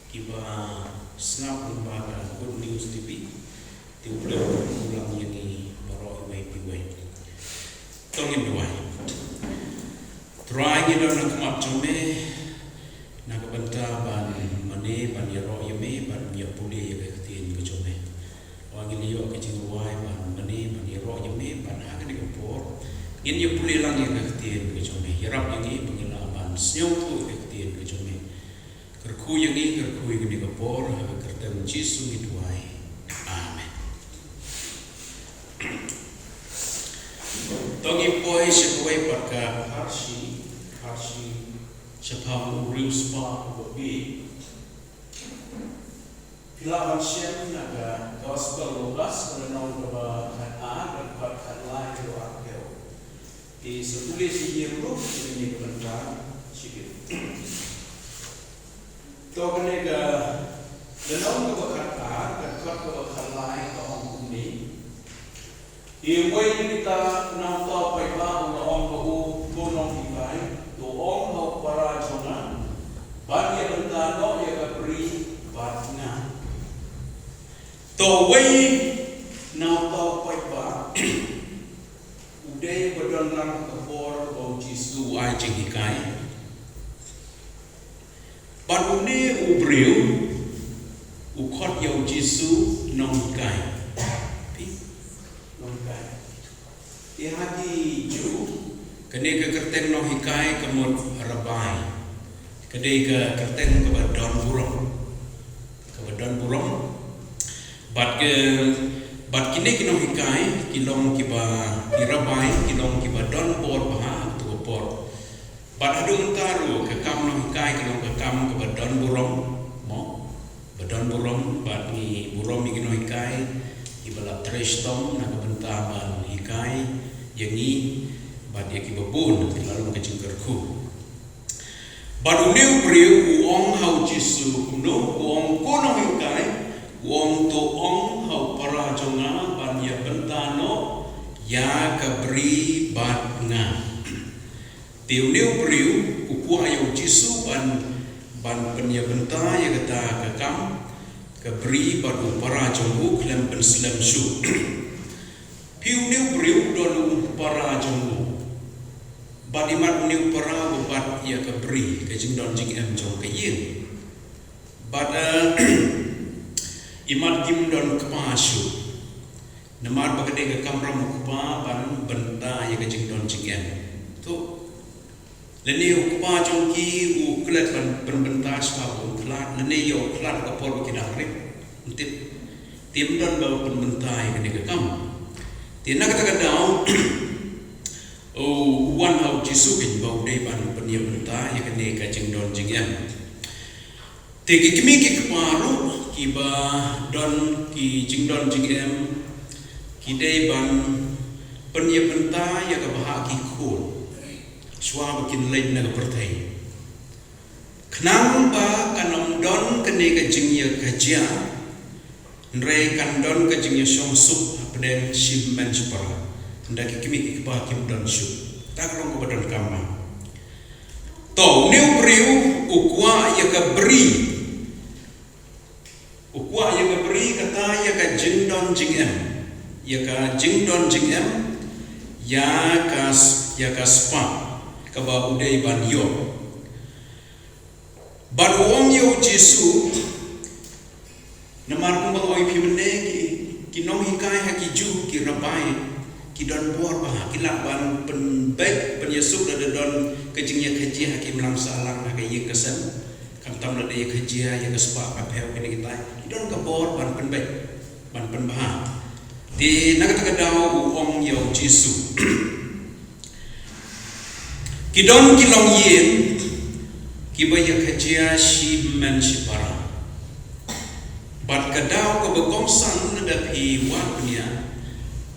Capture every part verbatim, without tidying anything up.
Kiba sngap lyngba ka Good News T V, te U Blei un kyrkhu lang ïa ngi baroh iwei pa iwei. To ngin duwai. Trai, ngi don ha khmat jong me na ka bynta ban mane, ban ïaroh ïa me, ban ïa pule ïa ka ktien ka jong me. Wat ngi la ïoh ka jingrwai ban mane, ban ïaroh ïa me, ban ha kane ka por ngin ïa pule lang ïa ka ktien ka jong me. Ïarap ïa ngi ba ngin lah ban sngewthuh ïa ka ktien ka jong me. Kyrkhu ïa ngi, kyrkhu ïa kane ka por, ha ka kyrteng Jisu ngi duwai. Amen. To ngin poi sha kawei pat ka pharshi, pharshi shaphang u riewspah uba bieit. Phi lah ban shem na ka Gospel Lukas, ka lynnong kaba khatar, ka dkhot khatlai haduh arphew. Te sa pule sha ïing ruh, ïa kane ka bynta shibit. To kane ka lynnong kaba khatar, ka dkhot kaba khatlai ka ong kumne. Te uwei na kita u nongthoh paidbah u la ong ha u, Ko Nonghikai, to ong ha u para jong nga ban ïa bynta noh ïa ka bri bad nga. To uwei u nongthoh paidbah u dei uba don lang ha ka por kaba u Jisu u ai jinghikai. Bad une u briew u khot ïa u Jisu Nonghikai. Phi? Nonghikai. Te ha ki Jiw, kane ka kyrteng Nonghikai ka mut Rabbi. Ka dei ka kyrteng kaba don burom. Kaba don burom. Bad ka, bad kine ki nonghikai ki long kiba, ki Rabbi ki long kiba don bor bha ha kato ka por. Bad haduh mynta ruh ka kam nonghikai ka long ka kam kaba don burom, mo? Ba don burom, bad ngi burom ïa ki nonghikai kiba la trei shitom na ka bynta ban hikai ïa ngi bad ïa kiba bun ki la long ka jingkyrkhu. Bad une u briew u ong ha u Jisu kumno, u ong, Ko Nonghikai, u ong, to ong ha u para jong nga ban ïa bynta noh ïa ka bri bad nga. Te une u briew u kwah ïa u Jisu ban, ban pynïabynta ïa kata ka kam, ka bri bad u para jong u khlem pynslem shuh. Phi, une u briew u don u para jong u. Bad imat une u para u bat ïa ka bri, ka jingdon jingem jong ka ïing. Bad, eh, imat kim don kpa shuh. Namar ba ka dei ka kamram u kpa ban bynta ïa ka jingdon jingem. To, lane u kpa jong ki u klet ban pynbynta shuwa ba un khlad, lane ïa u khlad ka por ba ki dang rit. Ym tip. Te ym don ba pynbynta ïa kane ka kam. Te na kata ka daw, u wan ha u Jisu kein ba u dei ban pynïabynta ïa kane ka jingdon jingem. Te ki kmie ki kpa ruh kiba don ki jingdon jingem, ki dei ban pynïabynta ïa kaba ha ki khun shuwa ba kin leit na ka pyrthei. Khnang ba kan ym don kane ka jingïakajia, hynrei kan don ka jingïashongsuk hapdeng shi hynmen shi para. Ynda ki kmie ki kpa kim don shuh, kata ka long kaba donkam. To, une u briew u kwah ïa ka bri. U kwah ïa ka bri, kata ïa ka jingdon jingem. Ïa ka jingdon jingem, ïa ka s-, ïa ka spah kaba u dei ban ïoh. Bad u ong ïa u Jisu, namar kumba nga ong ïa phi mynne, ki, ki nonghikai ha ki Jiw, ki Rabbi, ki don bor bha, ki lah ban pynbeit, pynïasuk lada don ka jingïakajia ha ki imlang sahlang, ha ka ïing ka sem. Khamtam lada ïakajia ïa ka spah ka phew, kine kitai ki don ka bor ban pynbeit, ban pynbha. Te na kata ka daw u ong ïa u Jisu, ki don ki longïing kiba ïakajia shi hynmen shi para. Bad ka daw kaba kongsan, lada phi wad bniah,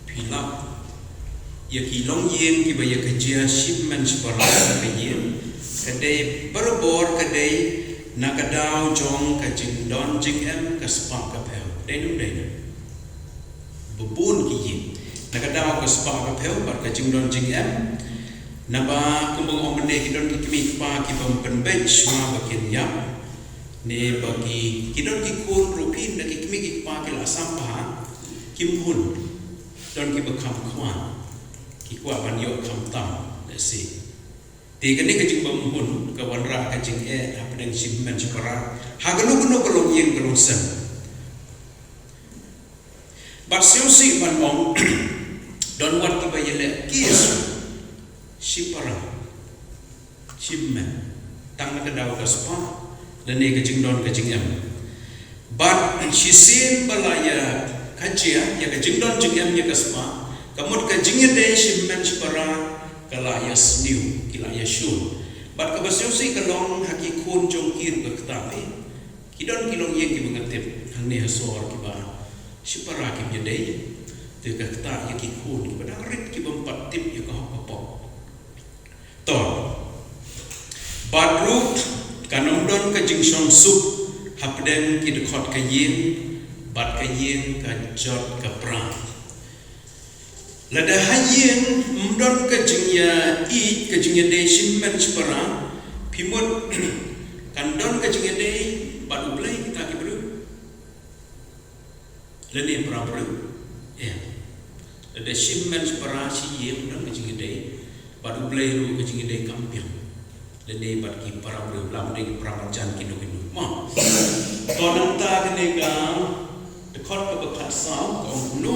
phi lap ïa ki longïing kiba ïakajia shi hynmen shi para ha ka ïing, ka dei barabor ka dei na ka daw jong ka jingdon jingem ka spah ka phew. Dei ne ym dei? Ba bun ki ïing na ka daw ka spah ka phew bad ka jingdon jingem. Naba kumba nga ong mynne, ki don ki kmie ki kpa ki bym pynbeit shuwa ba kin ïap. Ne ba ki, ki don ki khun ruh phi, na ki kmie ki kpa ki la sam bha, kim hun, don kiba kham khwan, ki kwah ban ïoh khamtam, lehse. Te kane ka jingbymhun ka wanrah ka jingeh hapdeng shi hynmen shi para ha kano kano ka longïing ka longsem. Bad sngewsih ban ong, don wat kiba ïaleh case shi para, shi hynmen, tang na ka daw ka spah lane ka jingdon ka jingem. Bad shisien ba la ïa kajia ïa ka jingdon jingem ïa ka spah, ka mut ka jingïadei shi hynmen shi para ka la ïa sniew, ki la ïa shun. Bad kaba sngewsih ka long ha ki khun jong ki ruh ka ktah, eh. Ki don ki longïing kiba nga tip hangne ha sor kiba shi para kim ïadei. Te ka ktah ïa ki khun kiba dang rit, kiba ym pat tip ïa ka hok ka pop. To. Bad ruh kan ym don ka jingshongsuk hapdeng ki dkhot ka ïing, bad ka ïing ka jot ka pra. Lada ha ïing ym don ka jingïeit, ka jingïadei shi hynmen shi para, phi mut kan don ka jingïadei bad U Blei kita ki briew? Lane para briew? Ïa. Lada shi hynmen shi para shi ïing ym don ka jingïadei, bad U Blei ruh ka jingïadei kam biang. Lane bad ki para briew, lane ki para marjan kino kino. Mo. To nangta kane ka dkhot kaba khatsaw ka ong kumno.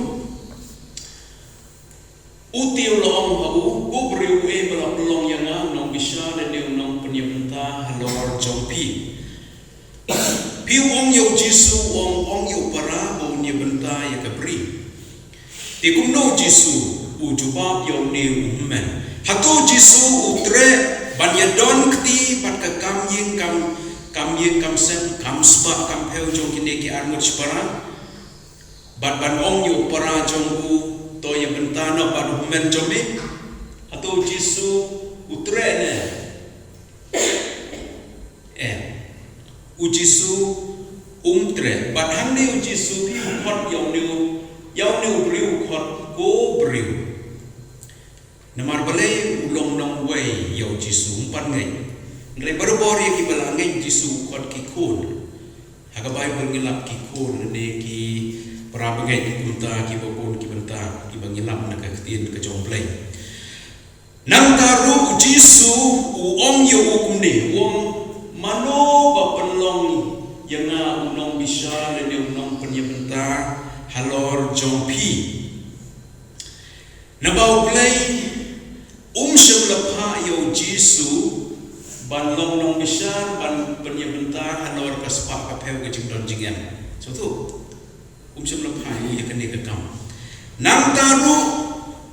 U te u la ong ha u, ko briew eh ba la pynlong ïa nga u nongbishar lane u nongpynïabynta halor jong phi? Phi, u ong ïa u Jisu, u ong, ong ïa u para ba un ïabynta ïa ka bri. Te kumno u Jisu u jubab ïa une u hynmen? Hato u Jisu u treh ban ïadon kti bad ka kam ïing kam, kam ïing kam sem, kam spah kam phew jong kine ki arngut shipara? Bad ban ong ïa u para jong u, to ïabynta noh bad u hynmen jong me? Hato u Jisu u treh ne? Em. U Jisu um treh. Bad hangne u Jisu phi u khot ïa une u, ïa une u briew u khot ko briew. Namar balei u long nongwei ïa u Jisu, um pat ngeit. Hynrei barabor ïa kiba la ngeit u Jisu u khot ki khun. Ha ka Baibl ngi lap ki khun ne ki para bangeit kumta kiba bun ki bynta kiba ngi lap na ka ktien ka jong U Blei. Nangta ruh u Jisu u ong ïa u kumne, u ong, mano ba pynlong ïa nga u nongbishar lane u nongpynïabynta halor jong phi? Naba U Blei um shym la phah ïa u Jisu ban long nongbishar ban pynïabynta halor ka spah ka phew ka jingdon jingem. Sngewthuh? Um shym la phah ïa u ïa kane ka kam. Nangta ruh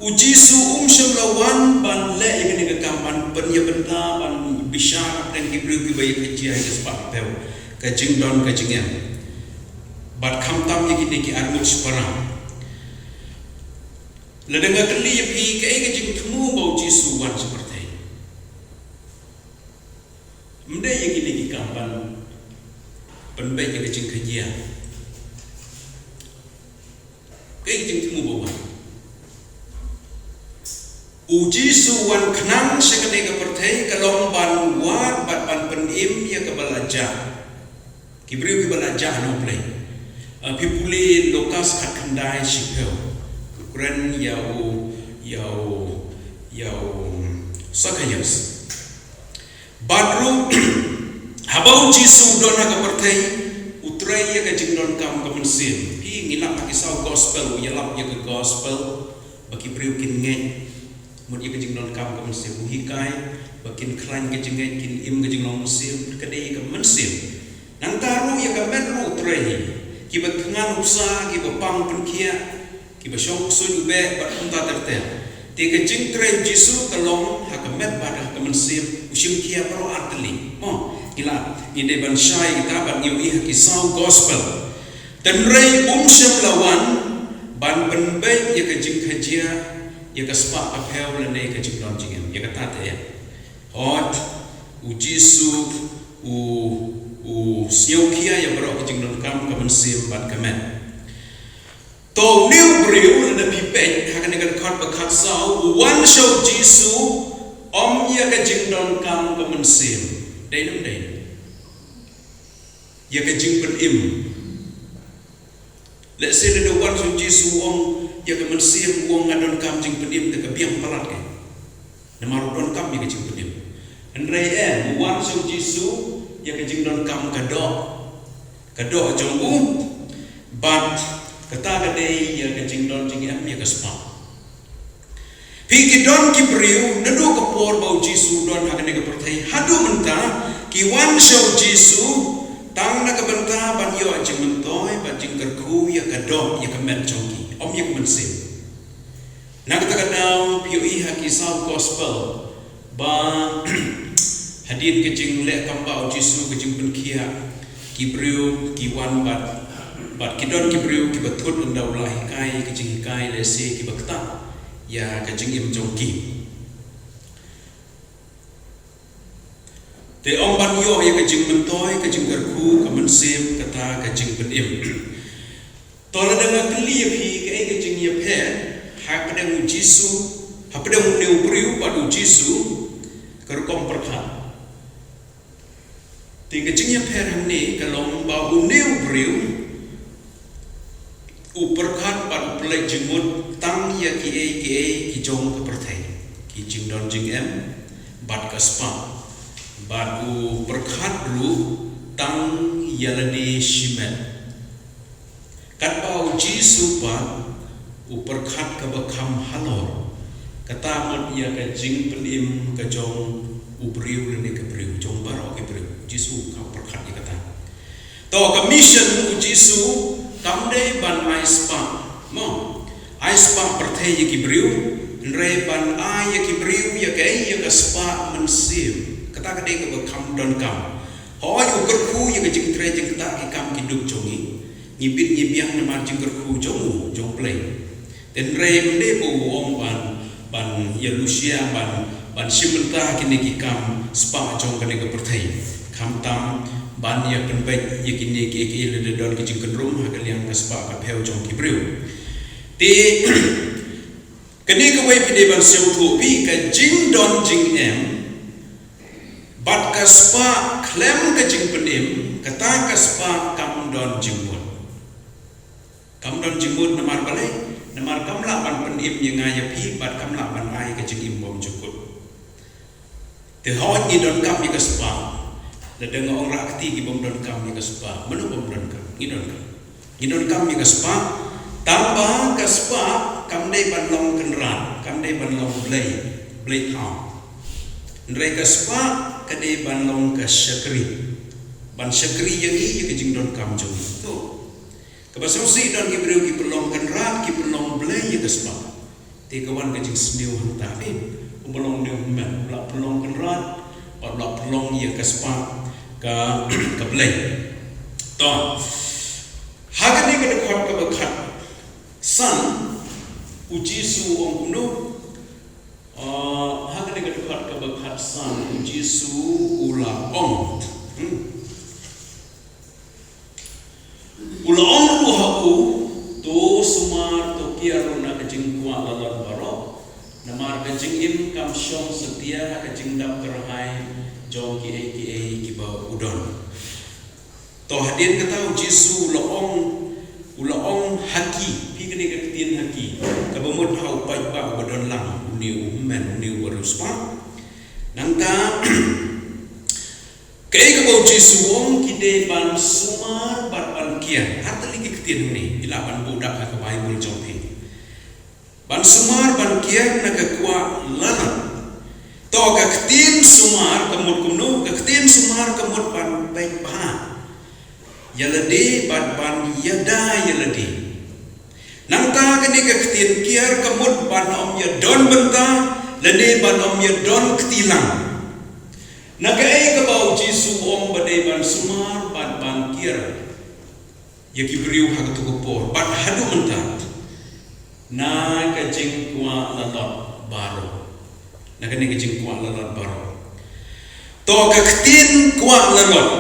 u Jisu um shym la wan ban leh ïa kane ka kam ban pynïabynta ban bishar hapdeng ki briew kiba ïa kajia ïa ka spah ka phew ka jingdon ka jingem. Bad khamtam ïa kine ki arngut shipara. Lada nga kylli ïa phi, kaei ka jingthmu ba u Jisu u wan sha pyrthei? Ym dei ïa kine ki kam ban pynbeit ïa ka jingkajia. Kaei ka jingthmu ba u wan? U Jisu u wan khnang sha kane ka pyrthei ka long ban wad bad ban pynim ïa kaba la jah. Ki briew kiba la jah na U Blei. Ah, phi pule Lukas khatkhyndai shiphew. U kren ïa u, ïa u, ïa u Sakhaios. Bad ruh, haba u Jisu u don ha ka pyrthei, u trei ïa ka jingdonkam ka mynsiem. Phi, ngi lap ha ki saw gospel, u ïalap ïa ka gospel, ba ki briew kin ngeit. Mut ïa ka jingdonkam ka mynsiem, u hikai ba kin khlaiñ ka jingngeit, kin im ka jinglong mynsiem, ka dei ïa ka mynsiem. Nangta ruh ïa ka met ruh u trei. Kiba thngan u bsa, kiba pang pynkhiah, kiba shong ksuid u beh bad kumta ter ter. Te ka jingtrei u Jisu ka long ha ka met bad ha ka mynsiem, u shim khia baroh artylli. Mo, ngi la, ngi dei ban shai kita bad ngi ïohi ha ki saw gospel. Hynrei um shym la wan ban pynbeit ïa ka jingkajia, ïa ka spah ka phew lane ka jingdon jingem, ïa kata te. Hooid, u Jisu u, u sngewkhia ïa baroh ka jingdonkam ka mynsiem bad ka met. To une u briew lada phi peit ha kane ka dkhot ba khatsaw, u wan sha u Jisu ym ïa ka jingdonkam ka mynsiem. Dei ne ym dei? ïa ka jingpynim. Lehse lada u wan sha u Jisu u ong ïa ka mynsiem, u ong nga donkam jingpynim, te ka biang palat ka. Namar u donkam ïa ka jingpynim. Hynrei em, u wan sha u Jisu ïa ka jingdonkam ka doh. Ka doh jong u, bad kata ka dei ïa ka jingdon jingem ïa ka spah. Phi, ki don ki briew, naduh ka por ba u Jisu u don ha kane ka pyrthei haduh mynta, ki wan sha u Jisu tang na ka bynta ban ïoh jingmyntoi bad jingkyrkhu ïa ka doh, ïa ka met jong ki, ym ïa ka mynsiem. Na kata ka daw phi ïohi ha ki saw gospel ba hadien ka jingleh kam ba u Jisu, ka jingpynkhiah, ki briew ki wan bad, bad ki don ki briew kiba thut ynda u la hikai ka jinghikai, lehse kiba ktah ïa ka jingim jong ki. Te ym ban ïoh ïa ka jingmyntoi, ka jingkyrkhu, ka mynsiem, kata ka jingpynim. To lada nga kylli ïa phi, kaei ka jingïapher hapdeng u Jisu, hapdeng une u briew bad u Jisu, ka rukom pyrkhat. Te ka jingïapher hangne ka long ba une u briew u pyrkhat bad u pynleit jingmut tang ïa kiei kiei ki jong ka pyrthei, ki jingdon jingem bad ka spah, bad u pyrkhat ruh tang ïa lade shimet. Katba u Jisu pat u pyrkhat kaba kham halor, kata mut ïa ka jingpynim ka jong u briew lane ka briew, jong baroh ki briew. Jisu u pyrkhat ïa kata. To, ka mission u Jisu kam dei ban ai spah, mo. Ai spah pyrthei ïa ki briew, hynrei ban ai ïa ki briew ïa kaei, ïa ka spah mynsiem. Kata ka dei kaba kham donkam. Hooid, u kyrkhu ïa ka jingtrei jingktah, ki kam ki duk jong ngi. Ngi bit ngi biang namar jingkyrkhu jong u, jong Blei. Hynrei ym dei ba u ong ban, ban ïa lushia, ban, ban shim bynta kine ki kam spah jong kane ka pyrthei. Khamtam ban ïa pynbeit ïa kine ki, ki lada don ki jingkynrum ha ka liang ka spah ka phew jong ki briew. Te kane kawei phi dei ban sngewthuh, phi, ka jingdon jingem bad ka spah khlem ka jingpynim, kata ka spah kam don jingmut. Kam don jingmut namar balei? Namar kam lah ban pynim ïa nga ïa phi, bad kam lah ban ai ka jingim bymjukut. Te hooid ngi donkam ïa ka spah. Lada nga ong rah kti ki bym donkam ïa ka spah, mano bym donkam? Ngi donkam. Ngi donkam ïa ka spah. Tangba ka spah kam dei ban long kynrad, kam dei ban long blei, blei thaw. Hynrei ka spah ka dei ban long ka shakri. Ban shakri ïa ngi ïa ka jingdonkam jong ngi. To. Kaba sngewsih don ki briew ki pynlong kynrad, ki pynlong blei ïa ka spah. Te ka wan ka jingsniew hangta, eh. U ba long une u hynmen, u la pynlong kynrad, bad u la pynlong ïa ka spah, ka, ka blei. To. Ha kane ka dkhot kaba khatsan, u Jisu u ong kumno? Ah, ha kane ka dkhot kaba khatsan, u Jisu u la ong. Hmm. U la ong ruh ha u, to sumar, to kiar ruh na ka jingkwah lalot baroh. Namar ka jingim kam shong satia ha ka jingdap kyrhai jong kiei kiei kiba u don. To hadien kata u Jisu u la ong, u la ong ha ki, phi, kane ka ktien ha ki, kaba mut ha u paidbah uba don lang, une u hynmen, une u riewspah. Nangta, kaei kaba u Jisu u ong, ki dei ban sumar bad ban kiar. Ar tylli ki ktien hangne, phi lah ban buh dak ha ka Baibl jong phi. Ban sumar ban kiar na ka kwah lalot. To, ka ktien sumar ka mut kumno, ka ktien sumar ka mut ban peit bha ïa lade bad ban ïada ïa lade. Nangta kane ka ktien kiar ka mut ban ym ïadon bynta lane ban ym ïadon kti lang. Na kaei kaba u Jisu u ong ba dei ban sumar bad ban kiar ïa ki briew ha kato ka por bad haduh mynta? Na ka jingkwah lalot baroh. Na kane ka jingkwah lalot baroh. To, ka ktien kwah lalot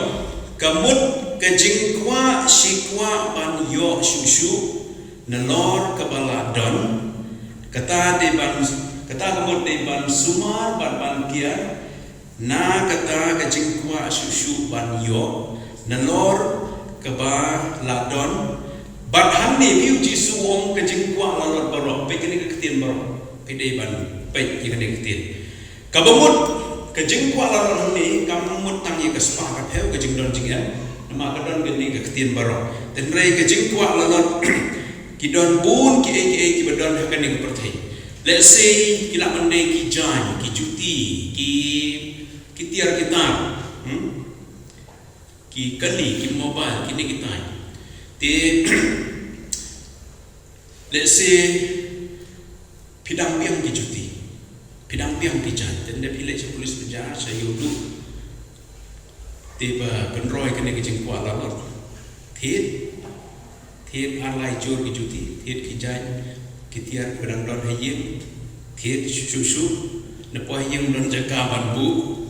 ka mut ka jingkwah shi kwah ban ïoh shuh shuh nalor kaba la don. Kata dei ban, kata ka mut dei ban sumar bad ban kiar na kata ka jingkwah shuh shuh ban ïoh, Nalor kaba la don. Bad hangne phi, u Jisu u ong ka jingkwah lalot baroh. Peit kane ka ktien baroh. Phi dei ban peit ïa kane ka ktien. Kaba mut ka jingkwah lalot hangne kam mut tang ïa ka spah ka phew ka jingdon jingem. Namar ka don kane ka ktien baroh. Hynrei ka jingkwah lalot ki don bun kiei kiei kiba don ha kane ka pyrthei. Let's say ki lah ban dei ki jaiñ, ki juti, ki, ki tiar ki tar. Hmm? Ki kali, ki mobile, kine kitai. Te let's say phi dang biang ki juti, phi dang biang ki jaiñ, te ynda phi leit sha police, phi ja sha ïoh duh. Te ba pynroi kane ka jingkwah lalot. Thied, thied ar lai jur ki juti, thied ki jaiñ, ki tiar kiba dang don ha ïing, thied shuh shuh, na poi ha ïing don jaka ban buh.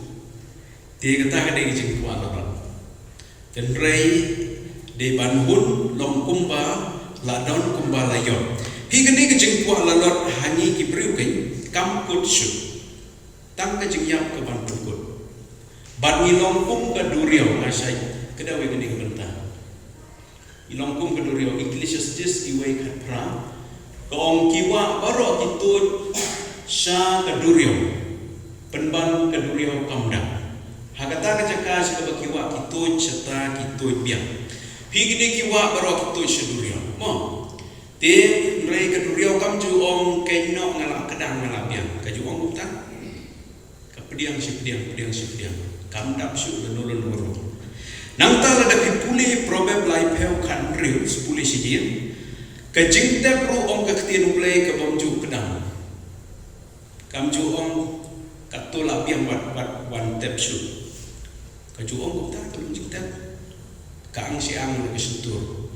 Te kata ka dei ka jingkwah lalot. Hynrei dei ban hun long kumba la don, kumba la ïoh. Phi, kane ka jingkwah lalot ha ngi ki briew kein kam kut shuh. Tang ka jingïap ka ban pynkut. Bad ngi long kum ka duriaw, nga shait kdew ïa kane ka bynta. Ngi long kum ka duriaw. Ecclesiastes iwei khatphra ka ong, ki wah baroh ki tuid sha ka duriaw, pynban ka duriaw kam dap. Ha kata ka jaka sha kaba ki wah ki tuid, shata ki tuid biang. Phi, kine ki wah baroh ki tuid sha duriaw. Mo. Te hynrei ka duriaw kam ju ong, keiñ noh nga la kdang, nga la biang. Ka ju ong kumta? Ka pdiang shi pdiang, pdiang shi pdiang. Kam dap shuh lano lano ruh. Nangta lada phi pule Proverb laiphew khathynriew, pule shijur, ka jingtep ruh ong ka ktien U Blei ka bym ju kdang. Kam ju ong katto la biang wat, wat wan tep shuh. Ka ju ong kumta, ka long jingtep. Ka ang shi ang na ka shyntur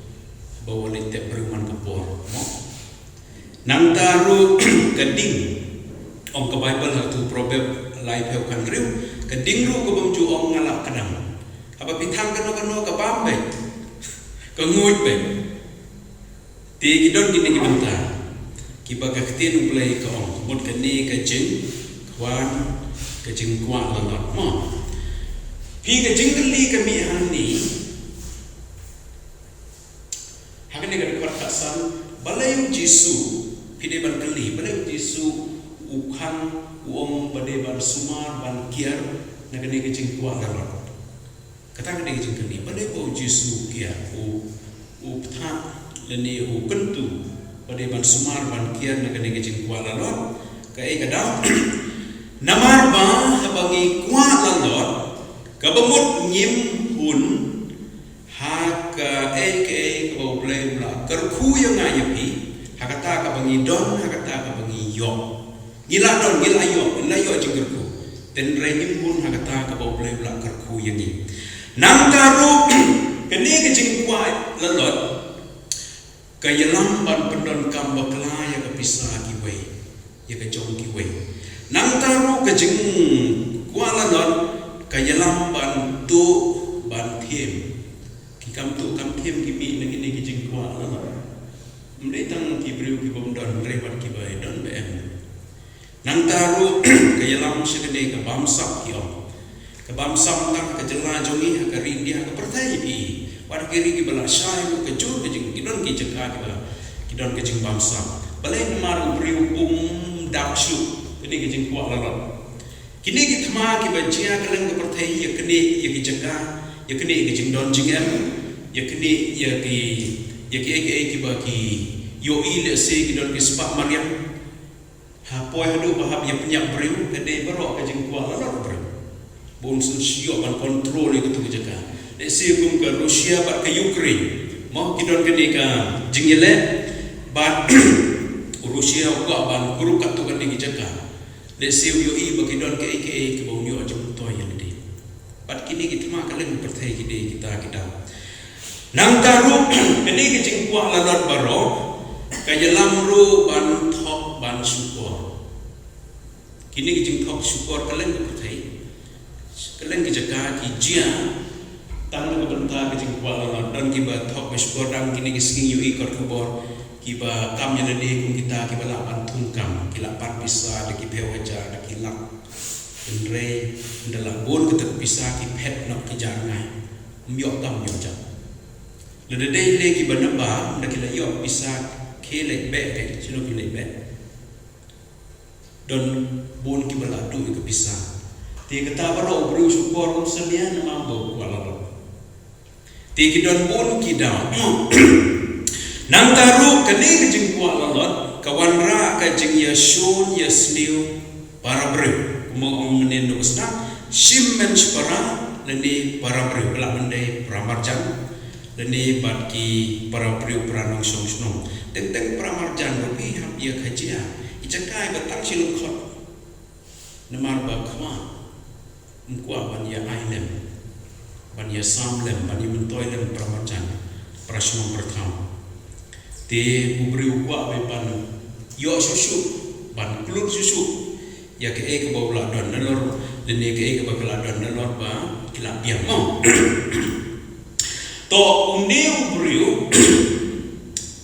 ba wan leit tep briew man ka por, mo. Nangta ruh ka ding, ong ka Baibl ha tu Proverb laiphew khathynriew, ka ding ruh ka bym ju ong nga la kdang. Haba phi thang kano kano ka bam beit, ka nguid beit. Te ki don kine ki bynta kiba ka ktien U Blei ka ong, mut kane ka jingkwah, ka jingkwah lalot, mo. Phi, ka jingkylli ka mih hangne. Ha kane ka dkhot khatsan, balei u Jisu, phi dei ban kylli, balei u Jisu u khang, u ong ba dei ban sumar, ban kiar na kane ka jingkwah lalot? Kata ka dei ka jingkylli, balei ba u Jisu u kiar, u, u pthat lane u kyntu ba dei ban sumar, ban kiar na kane ka jingkwah lalot? Kaei ka daw? Namar ba haba ngi kwah lalot, kaba mut ngim hun ha kaei kaei kaba U Blei u la kyrkhu ïa nga ïa phi, ha kata kaba ngi don, ha kata kaba ngi ïoh. Ngi la don, ngi la ïoh, ngi la ïoh jingkyrkhu. Hynrei ngim hun ha kata kaba U Blei u la kyrkhu ïa ngi. Nangta ruh, kane ka jingkwah lalot ka ïalam ban pyndonkam bakla ïa ka pisa kiwei, ïa ka jong kiwei. Nangta ruh ka jingkwah lalot ka ïalam ban tuh, ban thiem. Ki kam tuh kam thiem ki mih na kine ki jingkwah lalot. Ym dei tang ki briew ki bym don, hynrei wat kiba don ba em. Nangta ruh ka ïalam sha kane ka bamsap, ki ong. Ka bamsap tang ha ka jylla jong ngi, ha ka ri India, ha ka pyrthei phi. Wat ha ki ri kiba lashai ruh ka jur ka jing, ki don ki jaka kiba, ki don ka jingbamsap. Balei? Namar u briew um dap shuh kane ka jingkwah lalot. Kine ki thma kiba jia kylleng ka pyrthei, ïa kane, ïa ki jaka, ïa kane, ïa ki jingdon jingem, ïa kane, ïa ki, ïa kiei kiei kiba ki ïohi, let's say ki don ki spah mariang. Ha poi haduh ba hap ïa pynïap briew, ka dei baroh ka jingkwah lalot briew. Bun shu ïoh ban control ïa katu ka jaka. Let's say kum ka Russia bad ka Ukraine. Mo, ki don kane ka jingïaleh bad Russia u kwah ban kurup katto katne ki jaka. Let's say u ïohi ba ki don kaei kaei kiba un ïoh jingmyntoi ïa lade. Bad kine ki thma kylleng pyrthei ki dei kita ki daw. Nangta ruh, kine ki jingkwah lalot baroh ka ïalam ruh ban thok ban shukor. Kine ki jingthok shukor kylleng ka pyrthei, kylleng ki jaka ki jia tang na ka bynta ka jingkwah lalot. Don kiba thok ba shukor tang kine ki sngi, ïohi kot khubor, kiba kam ïa lade kum kita kiba lah ban thung kam, ki lah pan pisa da ki phew hajar, da ki lak. Hynrei ynda lah bun kata ka pisa ki phet noh ki jar ngai. Ym ïoh kam ïoh jam. Lada dei ne kiba naba, da ki la ïoh pisa, ki leit beh, ki sino ki leit beh. Don bun kiba la duh ïa ka pisa. Te kata baroh u briew u shukor um salia namar ba u kwah lalot. Te ki don bun ki daw. Nangta ruh kane ka jingkwah lalot ka wanrah ka jingïashun ïasniew para briew. Kumba ong mynne nuksa, shim men shipara lane para briew, ka lah ban dei para marjan lane bad ki para briew para nongshong shnong. Teng teng para marjan ruh ki hap ïa ka jia. I jaka ba tang shi lyngkhot. Namar ba kwah, um kwah ban ïa ai lem, ban ïa sam lem, ban ïa myntoi lem para marjan, para shnong para thaw. Te u briew u kwah ba ban ïoh shuh shuh, ban klut shuh shuh ïa kaei kaba u la don nalor, lane kaei kaba ka la don nalor ba ki la biang mo. To une u briew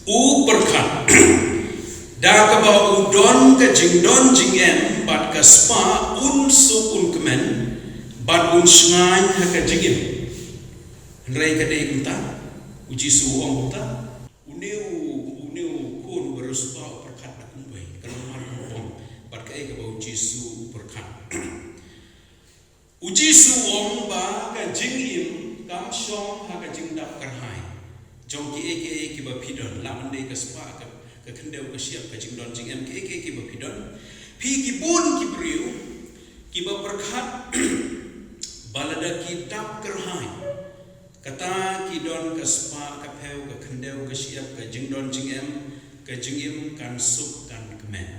u pyrkhat da kaba u don ka jingdon jingem bad ka spah un suk un kmen bad un shngaiñ ha ka jingim. Hynrei ka dei kumta, u Jisu u ong kumta. Une u, une u khun u riewspah u pyrkhat da kumwei, ka long mar kumwei, bad kaei kaba u Jisu u pyrkhat. U Jisu u ong ba ka jingim kam shong ha ka jingdap kyrhai jong kiei kiei kiba phi don, lah ban dei ka spah, ka, ka khyndew, ka shyiap, ka jingdon jingem, kiei kiei kiba phi don. Phi ki bun ki briew kiba pyrkhat ba lada ki dap kyrhai, kata ki don ka spah, ka phew, ka khyndew, ka shyiap, ka jingdon jingem, ka jingim kan suk kan kmen.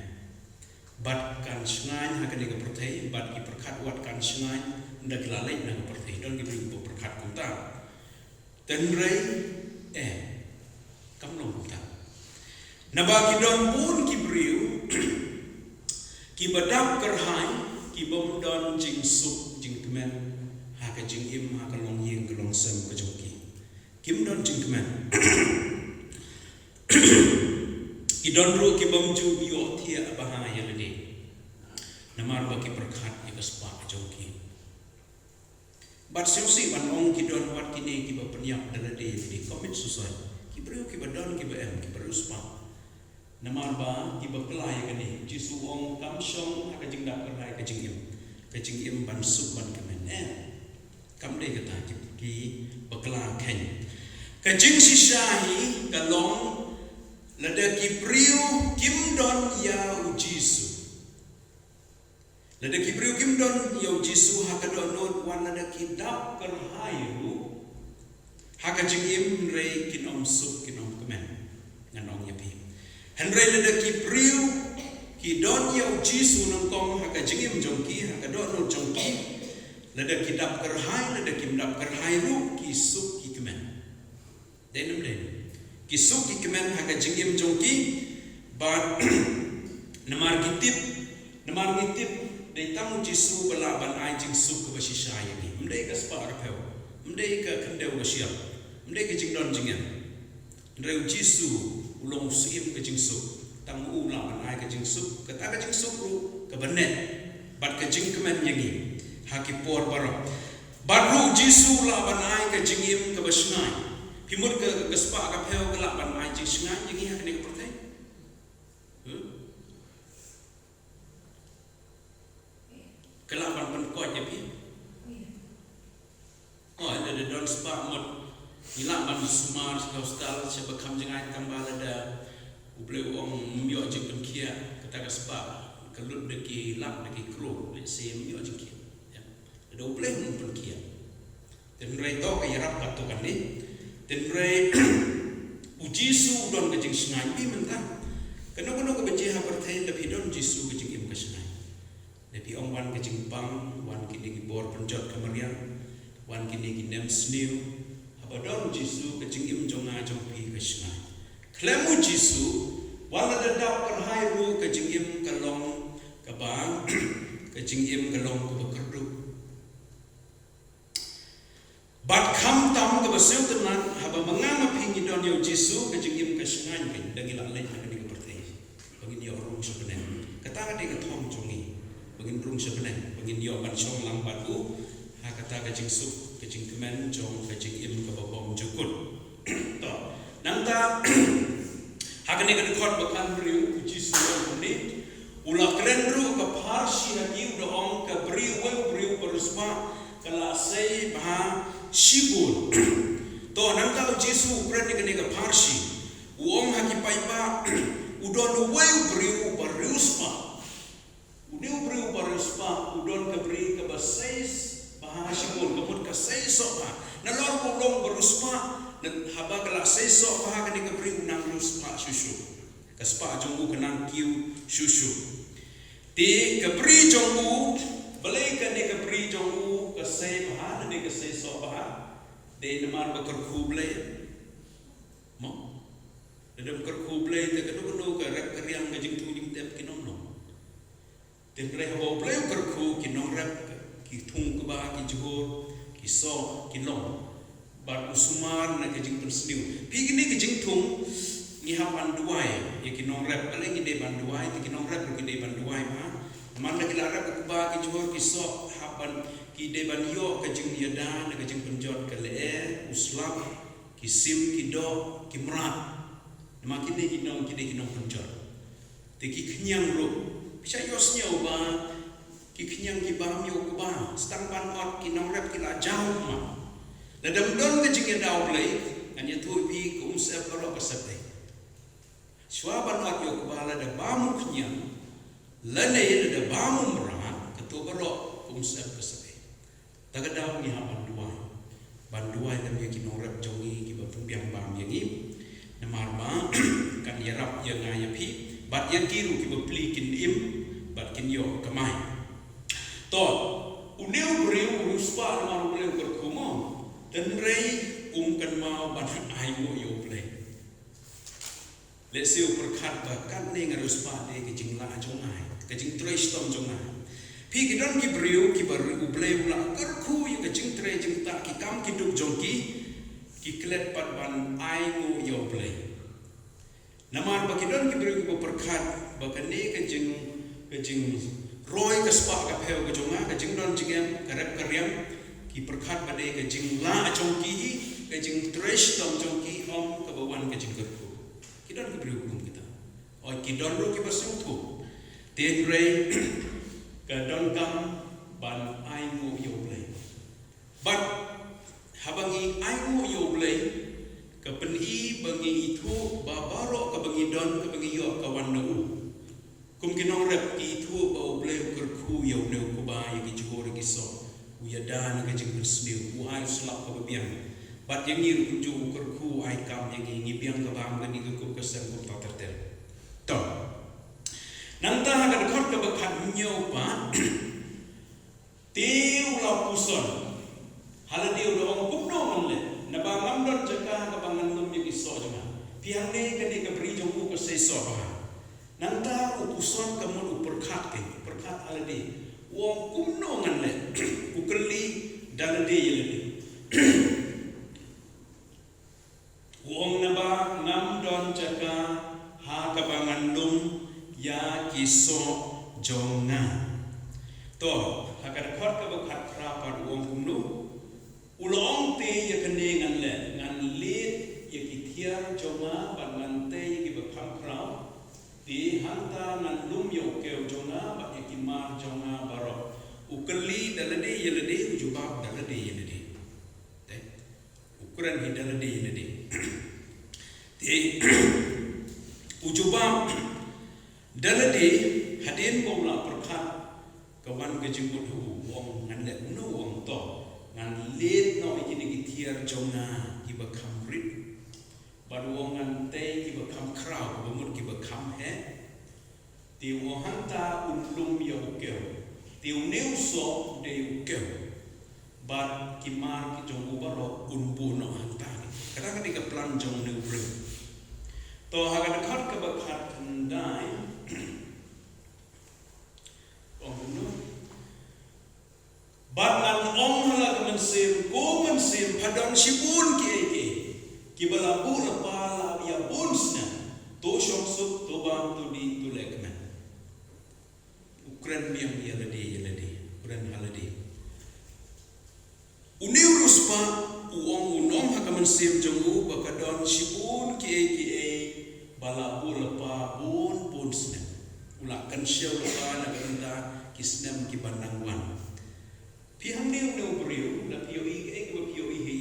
Bad kan shngaiñ ha kane ka pyrthei, bad ki pyrkhat wat kan shngaiñ ynda ki la leit na ka pyrthei. Don ki briew kiba pyrkhat kumta. Hynrei, eh, kam long kumta. Naba ki don bun ki briew kiba dap kyrhai, kibym don jingsuk jingkmen ha ka jingim, ha ka longïing ka longsem ka jong ki. Kim don jingkmen. Ki don ruh kibym ju ïohthiah bha ïa lade namar ba ki pyrkhat ïa ka spah ka jong ki. Bad sngewsih ban ong ki don wat kine kiba pynïap da lade ïa lade, commit suicide. Ki briew kiba don kiba em, kiba riewspah. Namar ba kiba kla ïa kane, Jisu u ong kam shong ha ka jingdap kyrhai ka jingim, ka jingim ban suk ban kmen. Eh, kam dei kata, ki, kiba kla kheiñ. Ka jingshisha hi ka long lada ki briew kim don ïa u Jisu. Lada ki briew kim don ïa u Jisu ha ka dohnud, wat lada ki dap kyrhai ruh ha ka jingim, hynrei kin ym suk, kin ym kmen. Ngan ong ïa phi. Hynrei lada ki briew ki don ïa u Jisu nyngkong ha ka jingim jong ki, ha ka dohnud jong ki, lada ki dap kyrhai, lada kim dap kyrhai ruh, ki suk ki kmen. Dei ne ym dei? Ki suk ki kmen ha ka jingim jong ki, bad namar ki tip, namar ngi tip, dei tang u Jisu ba lah ban ai jingsuk kaba shisha ïa ngi. Ym dei ka spah ruh phew, ym dei ka khyndew ka shyiap, ym dei ka jingdon jingem. Hynrei u Jisu u long u syiem ka jingsuk. Tang u lah ban ai ka jingsuk, kata ka jingsuk ruh kaba neh bad ka jingkmen ïa ngi ha ki por baroh. Bad ruh u Jisu u lah ban ai ka jingim kaba shngaiñ. Phi mut ka, ka spah ka phew ka lah ban ai jingshngaiñ ïa ngi ha kane ka pyrthei? Hmm? Ka lah ban pynkoit ïa phi. Oh, lada don spah mut ngi lah ban sumar sha ka hostel, sha ba kham jngai, tang ba lada U Blei u ong ym ïoh jingpynkhiah, kata ka spah ka lut da ki lak, da ki klur, lehse ym ïoh jingkhiah. Ïa. Lada U Blei um pynkhiah. Hynrei to ka ïarap katto katne. Hynrei u Jisu u don ka jingshngaiñ bha mynta. Kano kano kaba jia ha pyrthei, lada phi don Jisu, ka jingim ka shngaiñ. Lada phi ong wan ka jingpang, wan kine ki bor pynjot ka mariang, wan kine ki nem sniew, haba don u Jisu, ka jingim jong nga jong phi ka shngaiñ. Khlem u Jisu, wat lada dap kyrhai ruh, ka jingim ka long kaba, ka jingim ka long kaba kyrduh. Bad khamtam kaba sngewtynnat, haba ma nga ma phi ngi don ïa u Jisu, ka jingim ka shngaiñ kein, da ngi lah leit na kane ka pyrthei ba ngin ïoh rung sha bneng. Kata ka dei ka thong jong ngi, ba ngin rung sha bneng, ba ngin ïoh ban shong lang bad u ha kata ka jingsuk, ka jingkmen jong ka jingim Ha kane ka dkhot ba khathynriew, u Jisu u ong kumne, u la kren ruh ka pharshi ha ki, u da ong, ka briew, uwei u briew ba riewspah ka la sei bha shibun. To, nangta u Jisu u kren ïa kane ka pharshi, u ong ha ki paidbah, u don uwei u briew ba riewspah. Une u briew ba riewspah u don ka bri kaba sei bha shibun, ka mut ka sei soh bha. Nalor ba u long ba riewspah, na haba ka la sei soh bha kane ka bri, u nang riewspah shuh shuh. Ka spah jong u ka nang kiew shuh shuh. Te ka bri jong u, balei kane ka bri jong u ka sei bha lane ka sei soh bha? Dei namar ba kyrkhu Blei? Mo? Lada ym kyrkhu Blei te kano kano ka rep ka riang, ka jingthung jingtep kin ym long. Te hynrei haba U Blei u kyrkhu, ki nongrep ki thung kba, ki jhur, ki soh ki long. Bad u sumar na ka jingpynsniew. Phi, kine ki jingthung ngi hap ban duwai ïa ki nongrep. Balei ngi dei ban duwai? Te ki nongrep ruh ki dei ban duwai, ha. Namar lada ki la rep kba, ki jhur, ki soh, hap ban, ki dei ban ïoh ka jingïada na ka jingpynjot, ka lyer, u slap, ki sim, ki doh, ki mrad. Namar kine ki nong, kine ki nongpynjot. Te ki khñiang ruh. Phi sa ïohsngew ba ki khñiang ki bam ïa u kba, sa tang ban ot ki nongrep ki la jaw ma. Lada ym don ka jingïada U Blei, ngan ïathuh ïa phi, ka umsyep baroh ka sep ei. Shuwa ban ot ïa u kba, lada bam u khñiang, lane lada bam u mrad, kato baroh ka umsyep ka sep ei. Ta ka daw ngi hap ban duwai. Ban duwai tam ïa ki nongrep jong ngi kiba pynbiang bam ïa ngi. Namar ba kan ïarap ïa nga ïa phi. Bad ïa ki ruh kiba plie kin im bad kin ïoh kamai. To, une u briew u riewspah namar U Blei u kyrkhu mo. Hynrei um kynmaw ban ainguh ïa U Blei. Lehse u pyrkhat ba katne nga riewspah dei ka jinglah jong nga, ka jingtrei shitom jong nga. Phi, ki don ki briew kiba ri-, U Blei u la kyrkhu ïa ka jingtrei jingktah, ki kam ki duk jong ki, ki klet pat ban ainguh ïa U Blei. Namar ba ki don ki briew kiba pyrkhat ba kane ka jing, ka jingroi ka spah ka phew ka jong nga, ka jingdon jingem, ka rep ka riang, ki pyrkhat ba dei ka jinglah jong ki hi, ka jingtrei shitom jong ki, ym kaba wan ka jingkyrkhu. Ki don ki briew kum kita. Oi, ki don ruh kiba sngewthuh. Te hynrei ka donkam ban ainguh ïa U Blei. Bad haba ngi ainguh ïa U Blei, ka pyni ba ngi ithuh ba baroh kaba ngi don, kaba ngi ïoh, ka wan na u. Kum ki nongrep, ki ithuh ba U Blei u kyrkhu ïa une u kba, ïa ki jhur, ïa ki soh. U ïada na ka jingpynsniew, u ai u slap kaba biang. Bad ïa ngi ruh kumjuh, u kyrkhu, u ai kam ïa ngi, ngi biang ka bam, ka dih ka kup ka sem kumta ter ter. To. Nangta ha ka dkhot kaba khathynñiew pat, te u la puson ha lade, u da ong, kumno ngan leh, naba ngam don jaka ha kaba ngan lum ïa ki soh jong nga. Phi, hangne kane ka bri jong u ka sei soh bha. Nangta u puson, ka mut u pyrkhat, ka u pyrkhat ha lade. U ong, kumno ngan leh? U kylli da lade ïa lade. U ong, naba ngam don jaka ha kaba ngan lum ïa ki soh jong nga. To, ha ka dkhot kaba khatphra pat u ong kumno? U la ong, te ïa kane ngan leh, ngan leit ïa ki thiar jong nga bad ngan tei ïa kiba kham khraw. Te hangta ngan lum ïa u kew jong nga bad ïa ki mar jong nga baroh. U kylli da lade ïa lade, u jubab da lade ïa lade. Te u kren hi da lade ïa lade. Te u jubab da lade, hadien ba u la pyrkhat, ka wan ka jingmut ha u, u ong, ngan leh kumno? U ong, to, ngan leit noh ïa kine ki thiar jong nga kiba kham rit. Bad u ong, ngan tei kiba kham khraw, kaba mut kiba kham heh. Te u ong, hangta un lum ïa u kew. Te une u soh u dei u kew. Bad ki mar ki jong u baroh un buh noh hangta. Kata ka dei ka plan jong une u briew. To, ha ka dkhot kaba khatkhyndai. Ong kumno? Bad ngan ong ha la ka mynsiem, ko mynsiem, pha don shibun kiei kiei kiba la buh lypa la ïa bun snem. To shong suk, to bam, to dih, to leh kmen. U kren biang ïa lade ïa lade, u kren ha lade. Une u riewspah u ong, u ong ha ka mynsiem jong u ba ka don shibun kiei kiei ba la buh lypa bun bun snem. U la kynshew lypa na ka bynta ki snem kiba nang wan. Phi hangne une u briew, la phi ïohi kaei kaba phi ïohi hi,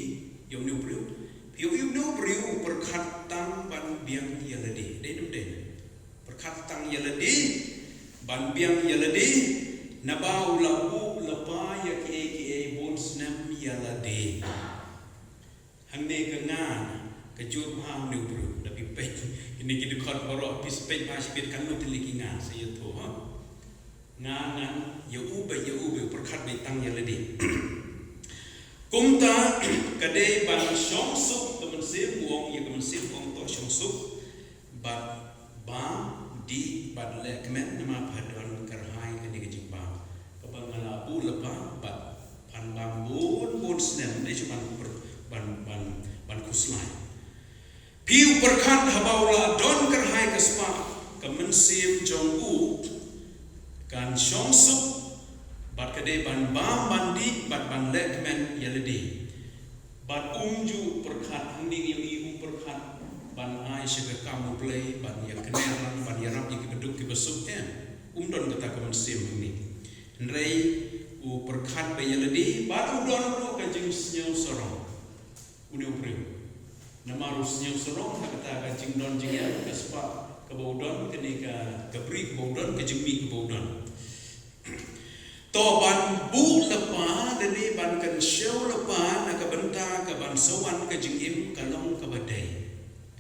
ïa une u briew. Phi ïohi une u briew u pyrkhat tang ban biang ïa lade. Dei ne ym dei? Pyrkhat tang ïa lade, ban biang ïa lade, naba u la buh lypa ïa kiei kiei bun snem ïa lade. Hangne ka nga, ka jur bha une u briew, da phi peit, kine ki dkhot baroh, phi peit bha shibit katno tylli ki nga, sa ïathuh, ha? Nga ngan, ïa u beit, ïa u beit, u pyrkhat beit tang ïa lade. Kumta, ka dei ban shongsuk ka mynsiem, u ong ïa ka mynsiem, u ong to shongsuk, bad bam, dih, bad leh kmen, namar pha don kyrhai kane ka jingbam. Kaba nga la buh lypa, bad phan bam bun bun snem, dei shu ban, ban, ban, ban khuslai. Phi u pyrkhat haba u la don kyrhai ka spah, ka mynsiem jong u kan shongsuk, bad ka dei ban bam ban dih, bad ban leh kmen ïa lade. Bad um ju pyrkhat, hangne ngi ïohi um pyrkhat ban ai sha ka kam U Blei, ban ïa kner lang, ban ïarap ïa kiba duk kiba suk, em. Um don kata ka mynsiem hangne. Hynrei u pyrkhat ba ïa lade, bad u don ruh ka jingsngew sarong. Une u briew. Namar u sngew sarong ha kata ka jingdon jingem, ka spah kaba u don, kane ka, ka bri kaba u don, ka jingmih kaba u don. To ban buh lypa, lane ban kynshew lypa na ka bynta ka ban sa wan ka jingim ka long kaba dei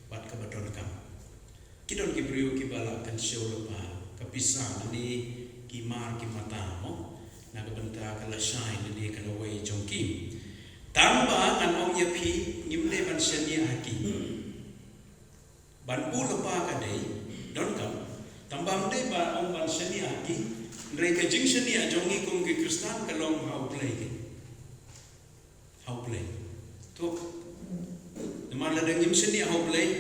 bad kaba donkam. Ki don ki briew kiba la kynshew lypa, ka pisa lane ki mar ki mata mo, na ka bynta ka lashai lane ka lawei jong ki. Tang ba ngan ong ïa phi, ngim dei ban shaniah ha ki. Ban buh lypa ka dei donkam, tang ba ym dei ba ong ban shaniah ha ki. Hynrei ka jingshaniah jong ngi kum ki Khristan ka long ha U Blei ki. Ha U Blei. To. Namar lada ngim shaniah ha U Blei,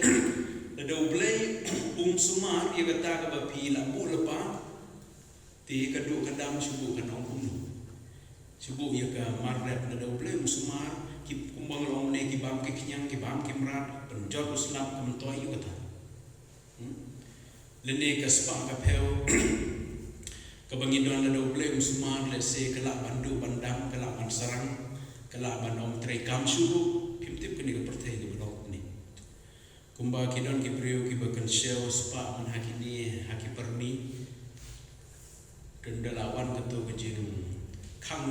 lada U Blei um sumar ïa kata kaba phi la buh lypa, te ka duh ka dam shu buh kan ong kumno. Shu buh ïa ka mar rep, lada U Blei um sumar, ki kumba nga la ong ne, ki bam ki khñiang, ki bam ki mrad, pynjot u slap, ka myntoi ïa kata. Hmm? Lane ka spah ka phew kaba ngi don, lada U Blei um sumar, lehse ka lah ban duh ban dam, ka lah ban sarang, ka lah ban ong treikam shuh ruh, phim tip kane ka pyrthei kaba long kumne. Kumba ki don ki briew kiba kynshew spah man ha kine, ha ki pyrni. Don da la wan kato ka jingkhang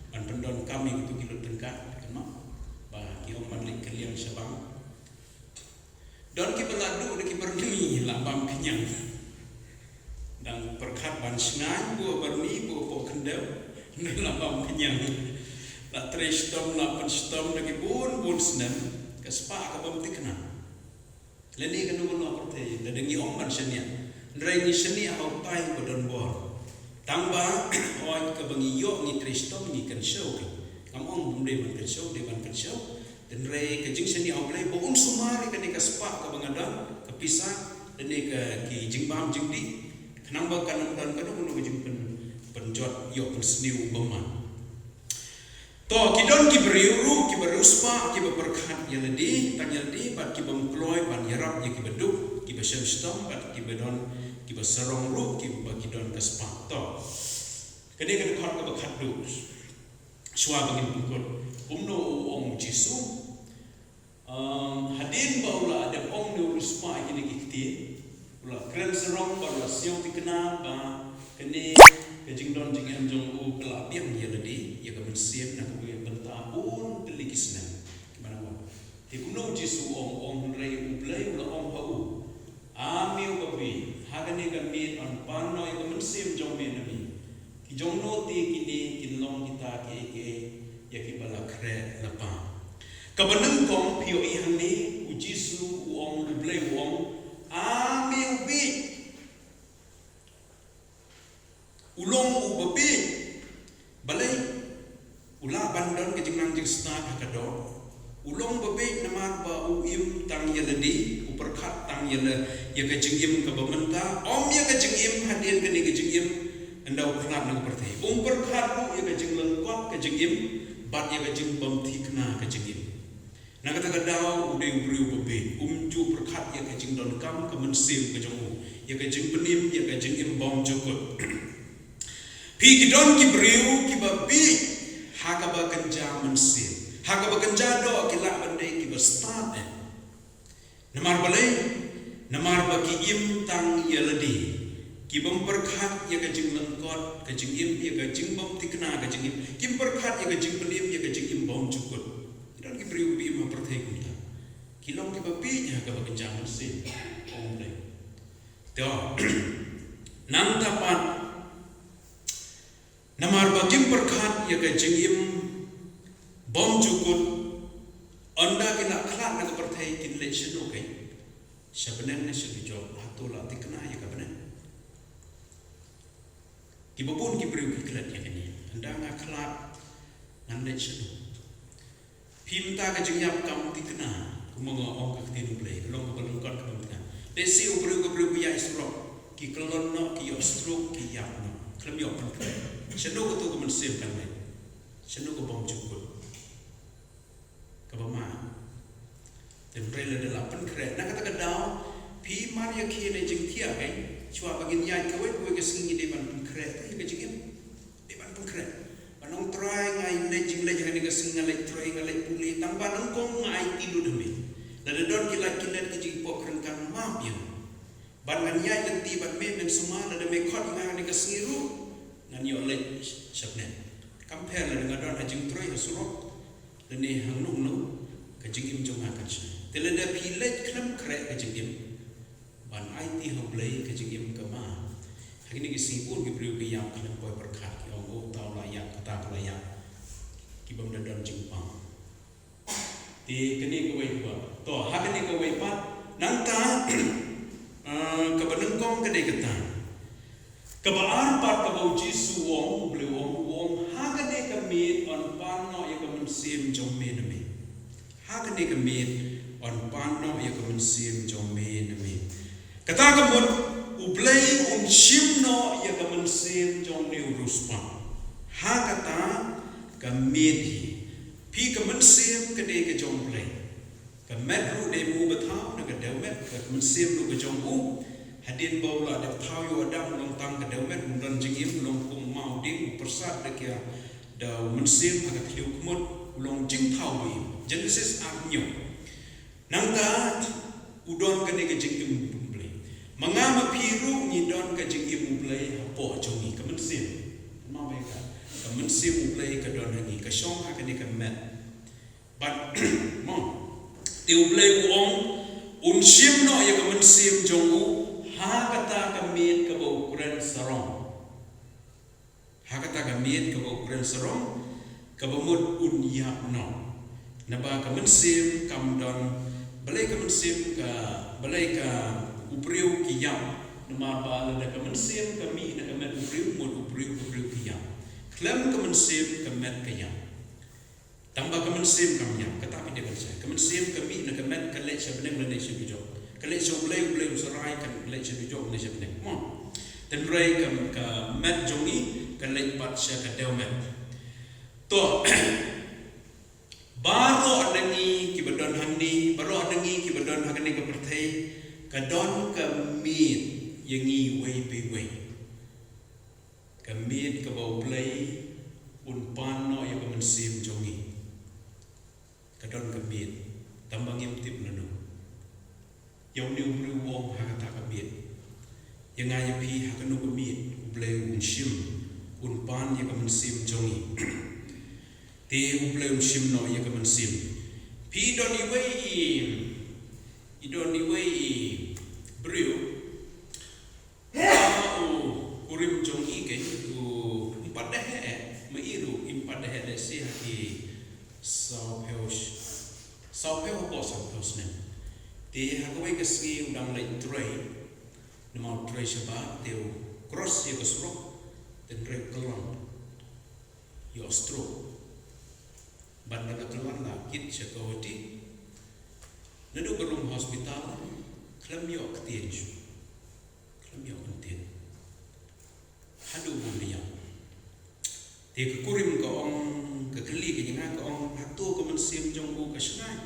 ban pyndonkam ïa kito ki lut tyngka, kan ma, ba ki ong ban leit kylliang sha bank. Don kiba la duh da ki pyrni, la bam khñiang. Dang pyrkhat ban shngaiñ, buh pyrni, buh poh khyndew, la bam khñiang. La trei shitom, la pynshitom da ki bun bun snem, ka spah ka bym thikna. Lane kano kano ka pyrthei, lada ngi ong ban shaniah, hynrei ngi shaniah ha utai ba don bor. Tang ba, hooid, kaba ngi ïoh ngi trei shitom, ngi kynshew ki. Ngam ong ym dei ban kynshew, dei ban kynshew. Hynrei ka jingshaniah ha U Blei ba un sumar ïa kane ka spah kaba nga don, ka pisa, lane ka, ki jingbam jingdih, khnang ba kan ym don kano kano ka jingpyn, pynjot ïoh pynsniew bymman. To, ki don ki briew ruh, kiba riewspah, kiba pyrkhat ïa lade, tang ïa lade, bad ki bym kloi ban ïarap ïa kiba duk, kiba shem shitom, bad kiba don, kiba sarong ruh, kiba ki don ka spah. To. Kane ka dkhot kaba khatduh. Shuwa ba ngin pynkut. Kumno u ong u Jisu. Um, hadien ba u la dep ong ne u riewspah ïa kine ki ktien, u la kren sarong bad u la sngew thikna ba kane ka jingdon jingem jong u ka la biang ïa lade, ïa ka mynsiem na ka bynta bun tylli ki snem kiba nang wan. Te kumno u Jisu u ong, u ong hynrei U Blei u la ong ha u, A me u babieit, ha kane ka miet yn pan noh ïa ka mynsiem jong me na me. Ki jong no te kine kin long kita kiei kiei ïa kiba la khreh lypa. Kaba nyngkong phi ïohi hangne, u Jisu u ong, U Blei u ong, A me u bieit. U long u babieit. Balei? U lah ban don ka jingnang jingstad ha ka doh. U long babieit namar ba u im tang ïa lade, u pyrkhat tang ïa la, ïa ka jingim kaba mynta, ym ïa ka jingim hadien kane ka jingim, ynda u khlad na ka pyrthei. Um pyrkhat ruh ïa ka jinglyngkot ka jingim, bad ïa ka jingbymthikna ka jingim. Na kata ka daw u dei u briew babieit, um ju pyrkhat pyrkhat ïa ka jingdonkam ka mynsiem ka jong u, ïa ka jingpynim, ïa ka jingim bymjukut. Phi ki don ki briew kiba bieit ha kaba kynja mynsiem, ha kaba kynja doh ki lah ban dei kiba stad eh. Namar balei? Namar ba ki im tang ïa lade. Ki bym pyrkhat ïa ka jinglyngkot ka jingim, ïa ka jingbymthikna ka jingim. Kim pyrkhat ïa ka jingpynim, ïa ka jingim bymjukut. Ki don ki briew kiba im ha pyrthei kumta. Ki long kiba bieit ha kaba kynja mynsiem. Ong Blei. Te nangta pat, namar ba kim pyrkhat ïa ka jingim bymjukut, ynda ki la khlad na ka pyrthei kin leit shano keiñ? Sha bneng ne sha dujok? Hato la thikna ïa ka bneng? Kiba bun ki briew ki klet ïa kane. Ynda nga khlad, ngan leit shano? Phi, mynta ka jingïap kam thikna, kumba nga ong, ka ktien U Blei ka long kaba lyngkot, kaba thikna. Lehse u briew, ka briew ka ïaid surok, ki kyllon noh, ki ïoh stroke, ki ïap noh. Khlem ïoh pynkhreh. Shano kato ka mynsiem kan leit? Shano ka bymjukut? Kaba ma. Te hynrei lada la pynkhreh, na kata ka daw phi mar ïa khie ne jingthiah keiñ. Shuwa ba ngin ïaid kawei kawei ka sngi, ngi dei ban pynkhreh ïa ka jingim. Dei ban pynkhreh. Ban ong, Trai, nga leit jingleit ha kane ka sngi, nga leit trei, nga leit pule, tang ba nyngkong nga aiti lut ha me. Lada don ki lait ki net, ki jingpok ryngkang, map ïa nga. Ban ngan ïaid lynti bad me, men sumar, lada me khot ïa nga ha kane ka sngi ruh, ngan ïoh leit sha bneng. Kam pher lada nga don ha jingtrei ha surok, lane hangno hangno, ka jingim jong nga kan shai. Te lada phi leit khlem khreh ka jingim ban aiti ha U Blei, ka jingim ka ma. Ha kine ki sngi bun ki briew ki ïap khlem poi pyrkhat, ki ong, oh, uta u la ïap, kata ka la ïap. Ki bym da don jingpang. Te kane kawei pat. To, ha kane kawei pat. Nangta, ah, kaba nyngkong ka dei kata. Kaba ar pat kaba U Jisu u ong, U Blei u ong, u ong, ha kane ka miet yn pan noh ïa ka mynsiem jong me na me. Ha kane ka miet yn pan noh ïa ka mynsiem jong me na me. Kata ka mut U Blei un shim noh ïa ka mynsiem jong une u riewspah. Ha kata ka miet hi. Phi, ka mynsiem ka dei ka jong U Blei. Ka met ruh dei ma u ba thaw, na ka dewmet, ka mynsiem ruh ka jong u. Hadien ba u la dep thaw ïa u Adam, u long tang ka dewmet, um don jingim, u long kum u maw dieng, u pyrsad da ka, da u mynsiem ha ka thliew khmut, u long jingthaw ba im. Genesis ar hynñiew. Nangta u don kane ka jingim U Blei. Ma nga ma phi ruh ngi don ka jingim U Blei hapoh jong ngi, ka mynsiem. Ma ba ka, ka mynsiem U Blei ka don ha ngi, ka shong ha kane ka met. Bad, mo, te U Blei u ong, un shim noh ïa ka mynsiem jong u ha kata ka miet kaba u kren sarong. Ha kata ka miet kaba u kren sarong, kaba mut un ïap noh. Naba ka mynsiem kam don, balei ka mynsiem ka, balei ka u briew ki ïap, namar ba lada ka mynsiem ka mih na ka met u briew, mut u briew, u briew ki ïap. Khlem ka mynsiem ka met ka ïap. Tang ba ka mynsiem kam ïap, kata phi dei ban shai. Ka mynsiem ka mih na ka met, ka leit sha bneng lane sha dujok. Ka leit sha U Blei, U Blei u sarai, ka leit sha dujok lane sha bneng. Mo. Hynrei ka, ka met jong ngi ka leit pat sha ka dewmet. To, baroh na ngi kiba don hangne, baroh na ngi kiba don ha kane ka pyrthei, ka don ka miet ïa ngi iwei pa iwei. Ka miet kaba U Blei un pan noh ïa ka mynsiem jong ngi. Ka don ka miet, tang ba ngim tip lano. Ïa une u briew u ong ha kata ka miet. Ïa nga ïa phi, ha kano ka miet U Blei un shim, un pan ïa ka mynsiem jong ngi. Te U Blei un shim noh ïa ka mynsiem. Phi, don iwei i, i don iwei i briew. Ba u kurim jong i keiñ u, um pat dei heh, ma i ruh im pat dei heh, lehse ha ki sawphew sh-, sawphew hapoh sawphew snem. Te ha kawei ka sngi u dang leit trei, namar u trei shabar, te u cross ïa ka surok, te hynrei u kyllon, ïoh stroke. Bad la kyllon la kit sha ka O T. Naduh ka room hospital, khlem ïoh ktien shuh. Khlem ïoh ktien. Haduh ba u ïap. Te ka kurim ka ong, ka kylli ka ïa nga, ka ong, hato ka mynsiem jong u ka shngaiñ?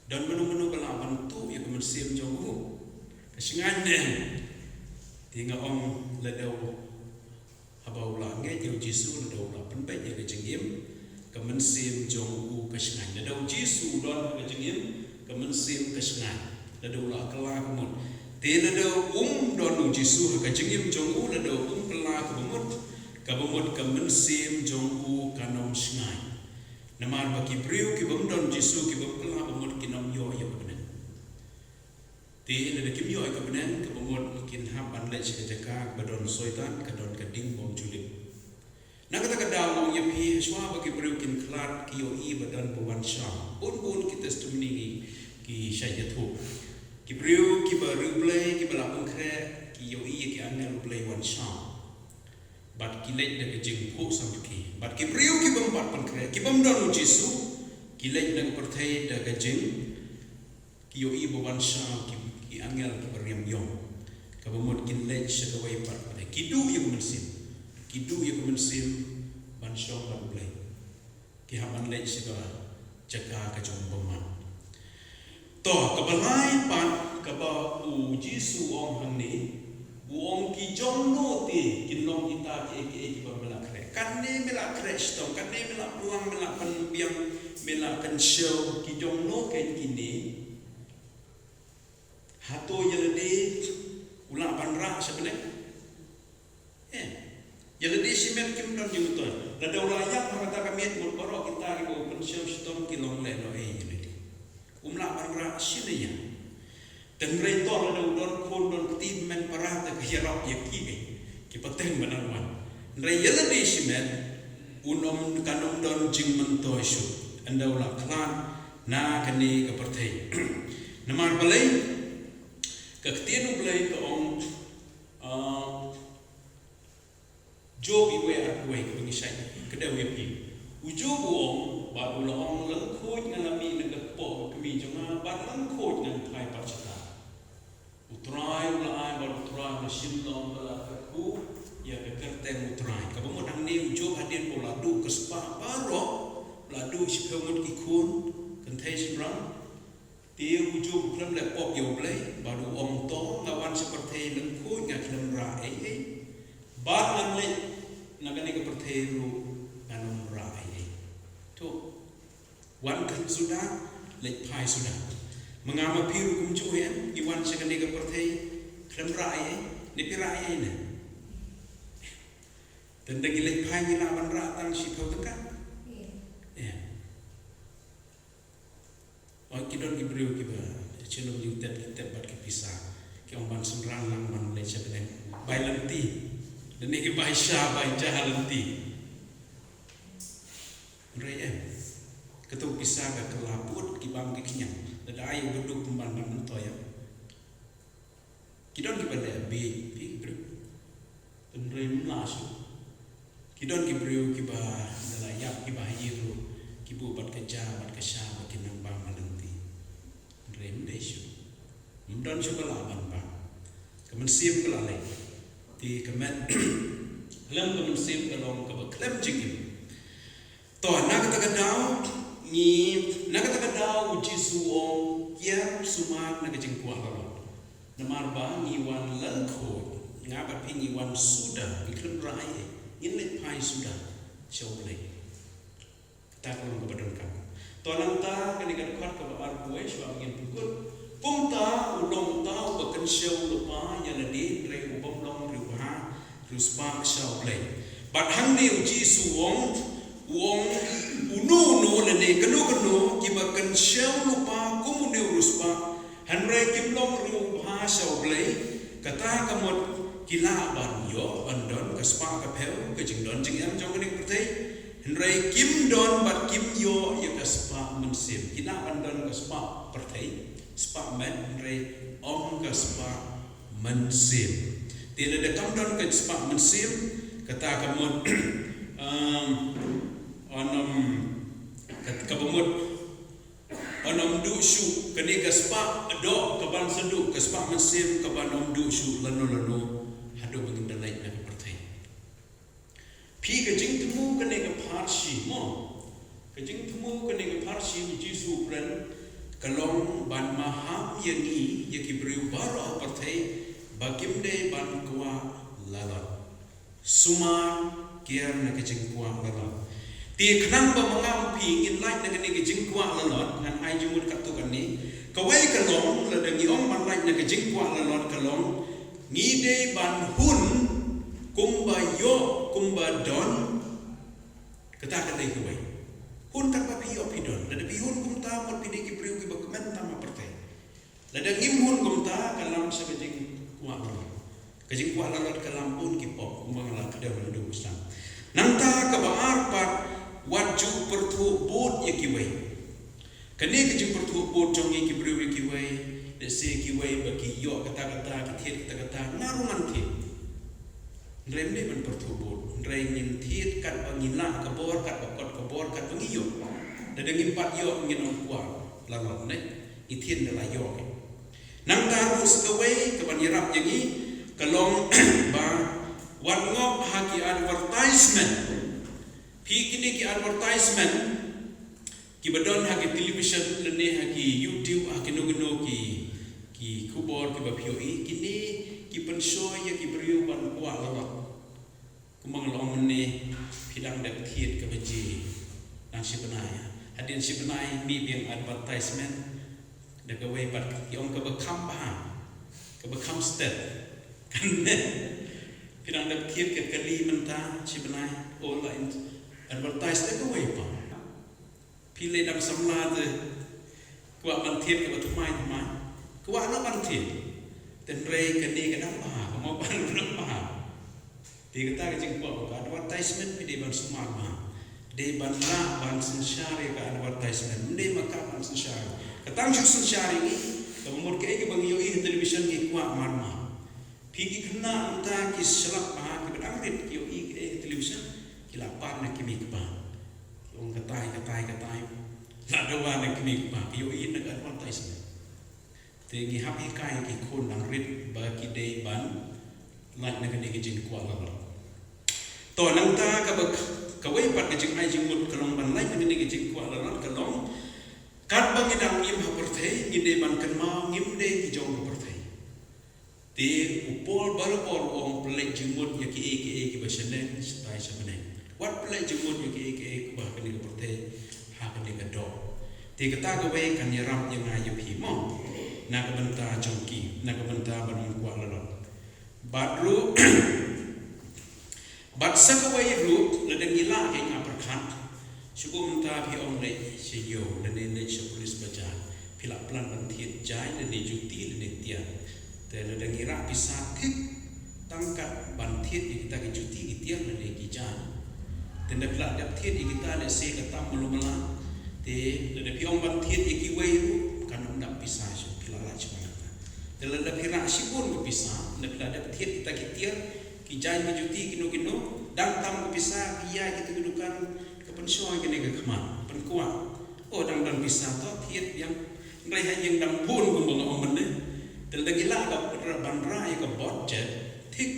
Don mano mano ba la ban tuh ïa ka mynsiem jong u ka shngaiñ ne em. Te nga ong lada u, haba u la ngeit ïa u Jisu, lada u la pynbeit ïa ka jingim, ka mynsiem jong u ka shngaiñ. Lada u Jisu u don ha ka jingim, ka mynsiem ka shngaiñ. Lada u la kylla ka mut. Te lada um don u Jisu ha ka jingim jong u, lada um kylla kaba mut, kaba mut ka mynsiem jong u kan ym shngaiñ. Namar ba ki briew ki bym don Jisu, ki bym kylla ba mut, kin ym ïoh ïa ka bneng. Te lada kim ïoh ïa ka bneng, kaba mut kin hap ban leit sha ka jaka kaba don Soitan, ka don ka ding bym ju lip. Na kata ka daw nga ong ïa phi, shuwa ba ki briew kin khlad, ki ïohi ba don ba wan shaw. Bun bun ki testimony ki, ki shait ïathuh. Ki briew kiba riewblei, kiba la pynkhreh, ki ïohi ïa ki angel U Blei wan shaw. Bad ki leit da ka jingphuh samrkhie. Bad ki briew ki bym pat pynkhreh, ki bym don u Jisu, ki leit na ka pyrthei da ka jing, ki ïohi ba wan shaw ki, ki angel kiba riam ïong. Kaba mut kin leit sha kawei pat pat. Ki duh ïa ka mynsiem. Ki duh ïa ka mynsiem ban shong bad U Blei. Ki hap ban leit sha ka jaka ka jong u bymman. To, kaba lai pat kaba u Jisu u ong hangne, u ong ki jong no te kin long kita kiei kiei kiba me la khreh. Katne me la khreh shitom, katne me la pynlang, me la pynbiang, me la kynshew, ki jong no kein kine. Hato ïa lade u lah ban rah sha bneng? Eh, ïa lade shimet kim don jingmyntoi. Lada u la ïap ha kata ka miet, mut baroh kita kiba u pynshew shitom ki long lehnohei ïa lade. Um lah ban rah shi ne ïa. Te hynrei to lada u don khun don kti, men para te ka ïarap ïa ki, ki pateng ba nang wan. Hynrei ïa lade shimet un ym, kan ym don jingmyntoi shuh. Ynda u la khlad na kane ka pyrthei. Namar balei? Ka ktien U Blei ka ong, ah, Job iwei ar phew wei kaba ngi shait kdew ïa phi. U Job u ong, bad u la ong, lyngkhuid nga la mih na ka kpoh ka kmie jong nga, bad lyngkhuid ngan phai pat sha ka. U Trai u la ai, bad U Trai u la shim, la ong ba la kyrkhu ïa ka kyrteng U Trai. Kaba mut hangne u Job hadien ba u la duh ka spah baroh, u la duh shiphew ngut ki khun, kynthei shynrang. Te u Job u khlem leh pop ïa U Blei, bad u ong to, nga wan sha pyrthei lyngkhuid nga khlem rah ei ei. Bad ngan leit na kane ka pyrthei ruh ngan ym rah ei ei. To, wan kan suda, leit phai suda. Ma nga ma phi ruh kumjuh em, ngi wan sha kane ka pyrthei khlem rah ei ei, ne phi rah ei ei ne? Tang da ngi leit phai ngi lah ban rah tang shiphew tyngka. Ïa. Oi, ki don ki briew kiba shu long jingtep, ki tep bad ki pisa. Ki ong ban synran lang ban leit sha bneng. Bai lynti. Lane ki bai sha, bai ja lynti. Hynrei em. Katto pisa ka kylla pud, ki bam ki khñiang. Lada ai u baduk pynban ban myntoi em. Ki don kiba leh bieit, phi ki briew. Hynrei ym lah shuh. Ki don ki briew kiba da la ïap kiba ha ïing ruh, ki buh bad ka ja, bad ka sha, bad ki nang bam ha lynti. Hynrei ym dei shuh. Ym don shuh ba lah ban bam. Ka mynsiem ka la leh. Te ka met, lem ka mynsiem ka long kaba khlem jingim. To, na kata ka daw, ngi, na kata ka daw, u Jisu u ong, kiar sumar na ka jingkwah ka long. Namar ba ngi wan lyngkhuid, nga bad phi ngi wan suda, ngi khlem rah ei ei, ngin leit phai suda sha U Blei. Kata ka long kaba donkam. To nangta kane ka dkhot kaba arphew wei shuwa ba ngin pynkut. Kumta u long uta uba kynshew lypa ïa lade, hynrei u bym long riewbha riewspah sha U Blei. Bad hangne u Jisu u ong, u ong, uno uno lane kano kano kiba kynshew lypa kum une u riewspah, hynrei kim long riewbha sha U Blei, kata ka mut ki lah ban ïoh ban don ka spah ka phew ka jingdon jingem jong kane ka pyrthei. Hynrei kim don bad kim ïoh ïa ka spah mynsiem. Ki lah ban don ka spah pyrthei, spah met, hynrei ym ka spah mynsiem. Te lada kam don ka spah mynsiem, kata ka mut, um, un ym, ka, kaba mut, un ym duh shuh, kane ka spah doh kaban sa duh, ka spah mynsiem kaban ym duh shuh lano lano, haduh ba ngin da leit na ka pyrthei. Phi, ka jingthmu kane ka pharshi mo. Ka jingthmu kane ka pharshi u Jisu u kren, ka long ban maham ïa ngi, ïa ki briew baroh ha pyrthei, ba kim dei ban kwah lalot. Sumar kiar na ka jingkwah lalot. Te khnang ba ma nga ma phi ngin lait na kane ka jingkwah lalot, ngan ai jingmut katto katne. Kawei ka long, lada ngi ong ban lait na ka jingkwah lalot ka long, ngi dei ban hun kumba ïoh, kumba don, kata ka dei kawei. Hun katba phi ïoh phi don. Lada phi hun kumta, mut phi dei ki briew kiba kmen tam ha pyrthei. Lada ngim hun kumta, ka lam sha ka jingkwah lalot. Ka jingkwah lalot ka lam bun ki pop, kumba nga la kdew naduh sdang. Nangta kaba ar pat, wat ju pyrthuh bud ïa kiwei. Kane ka jingpyrthuh bud jong ngi ki briew ïa kiwei, lehse kiwei ba ki ïoh kata kata, ki thied kata kata, nga ruh ngan thied. Hynrei ym dei ban pyrthuh bud, hynrei ngin thied katba ngi lah ka bor, katba kot ka bor, katba ngi ïoh. Lada ngim pat ïoh ngin ym kwah lalot ne, ngi thied ynda la ïoh. Nangta ruh sa kawei kaban ïarap ïa ngi ka long ba wat ngop ha ki advertisement. Phi, kine ki advertisement kiba don ha ki television lane ha ki YouTube, ha kino kino ki, ki khubor kiba phi ïohi, kine ki pynshoi ïa ki briew ban kwah lalot. Kumba nga la ong mynne, phi dang dep thied kaba jia, dang shi bnai. Hadien shi bnai mih biang advertisement da kawei pat, ki ong kaba kham bha, kaba kham stet. Kan ne, phi dang dep thied ka kali mynta, shi bnai, oh la in-, advertise da kawei pat. Phi leh dang samla te kwah ban thied kaba thymmai thymmai. Kwah noh ban thied. Hynrei kane ka dang bha, ka mobile dang bha. Te kata ka jingkwah ka advertisement phi dei ban sumar bha. Dei ban lah ban synshar ïa ka advertisement. Ym dei ma ka ban synshar. Ka tang shu synshar ïa ngi, kaba mut kaei kaba ngi ïohi ha television ngi kwah mar mar. Phi, ki khynnah mynta ki shlap bha, kiba dang rit ki ïohi kaei ha television, ki la pan na kmie kpa. Ki ong katai, katai, katai. La dawa na kmie kpa, ki ïohi na ka advertisement. Te ngi hap hikai ki khun dang rit ba ki dei ban lait na kane ka jingkwah lalot. To nangta kaba, kawei pat ka jingai jingmut ka long ban lait na kane ka jingkwah lalot ka long, katba ngi dang im ha pyrthei, ngi dei ban kynmaw ngim dei ki jong ka pyrthei. Te u Paul barabor u ong pynleit jingmut ïa kiei kiei kiba shaneng shatai shabneng. Wat pynleit jingmut ïa kiei kiei kiba ha kane ka pyrthei, ha kane ka doh. Te kata kawei kan ïarap ïa nga ïa phi mo, na ka bynta jong ki, na ka bynta ban ym kwah lalot. Bad ruh, bad sa kawei ruh, lada ngi lah, ïa nga pyrkhat, shu mynta phi ong leit sha ïew, lane leit sha police bazar, phi la plan ban thied jaiñ lane juti lane tiar. Te lada ngi rah pisa thik tang kat ban thied ïa kita ki juti ki tiar lane ki jaiñ, te nda phi la dep thied ïa kita lehse ka tam malu mala. Te lada phi ong ban thied ïa kiwei ruh kan ym dap pisa shuh, phi la lait shuh ban. Te lada phi rah shibun ka pisa, lada phi la dep thied kita ki tiar, ki jaiñ ki juti kino kino, dang tam ka pisa, phi ïaid kita ki dukan, ka pynshoi kane ka khmat, pynkwah. Oh, dang don pisa to thied biang. Hynrei ha ïing dang bun kumba nga ong mynne. Te lada ngi lah ka ban rah ïa ka budget thik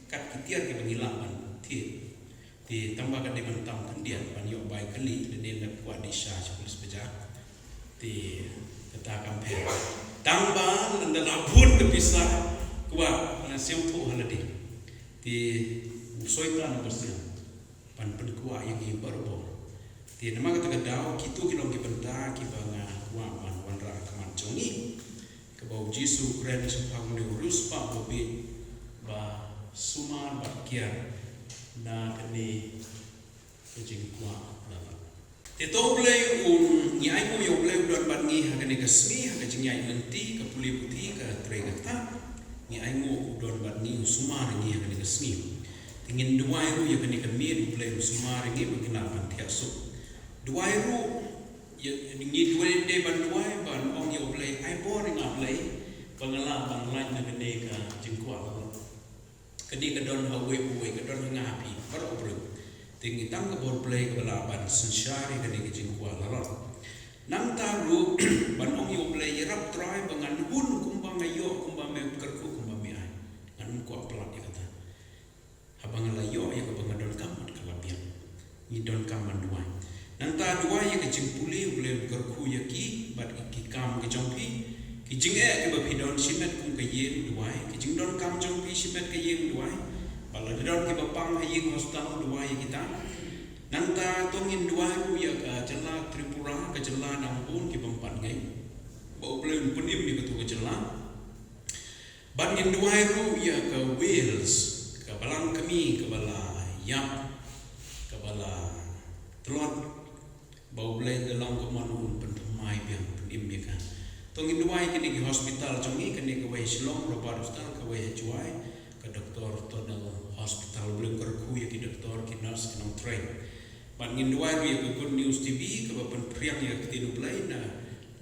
kat ki tiar kiba ngi lah ban thied. Te tang ba ka dei ban tam khyndiat ban ïoh bai kali, lane lada kwah dih sha sha police bazar. Te kata kam pher. Tang ba lada la bun ka pisa, kwah nga sngewthuh ha lade. Te u Soitan u ba sngewthuh ban pynkwah ïa ngi barabor. Te namar kata ka daw, kito ki long ki bynta kiba nga kwah ban wanrah ha khmat jong ngi. Kaba u Jisu u kren shaphang une u riewspah ba bieit ba sumar bad kiar na kane ka jingkwah lalot. Te to U Blei u, ngi ainguh ïa U Blei u don bad ngi ha kane ka sngi, ha ka jingïaid lynti, ka pule puthi, ka trei ka ktah. Ngi ainguh u don bad ngi, u sumar ïa ngi ha kane ka sngi. Te ngin duwai ruh ïa kane ka miet, U Blei u sumar ïa ngi ba ngin lah ban thiah suk. Duwai ruh, ïa, ngi duwai, dei ban duwai ban ong ïa U Blei, ai bor ïa nga Blei ba nga lah ban lait na kane ka jingkwah lalot. Kane ka don ha uwei pa uwei, ka don ha nga ha phi baroh u briew. Te ngi tang ka bor Blei kaba lah ban synshar ïa kane ka jingkwah lalot. Nangta ruh ban ong ïa U Blei, ïarap Trai ba ngan hun kumba nga ïoh, kumba me kyrkhu, kumba me ai. Ngan ym kwah palat ïa kata. Haba nga la ïoh ïa kaba nga donkam, bad ka la biang. Ngi donkam ban duwai. Nangta duwai ïa ka jingpule, U Blei un kyrkhu ïa ki bad ïa ki kam Ki jingeh kiba phi don shimet kum ka ïing duwai, ki jingdonkam jong phi shimet ka ïing duwai. Ba lada don kiba pang ha ïing hospital duwai ïa kita. Nangta to ngin duwai ruh ïa ka jylla Tripura, ka jylla dang bun kiba ym pat ngeit. Ba U Blei un pynim ïa kato ka jylla. Bad ngin duwai ruh ïa ka Wales, ka balang kmie kaba la ïap, kaba la tlot, ba U Blei da long ka mon un pynthymmai biang, pynim ïa ka. To ngin duwai kine ki hospital jong ngi, kane kawei ha Shillong, Robert Hospital, kawei ha Jowai, ka Doctor Tunnel Hospital, U Blei un kyrkhu ïa ki doktor, ki nurse, ki nongtrei. Bad ngin duwai ruh ïa ka Good News T V, kaba pynphriang ïa ka ktien U Blei na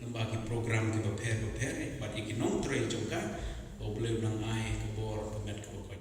lyngba ki program kiba pher bapher, bad ïa ki nongtrei jong ka, ba U Blei un nang ai ka bor, ka met kaba koit.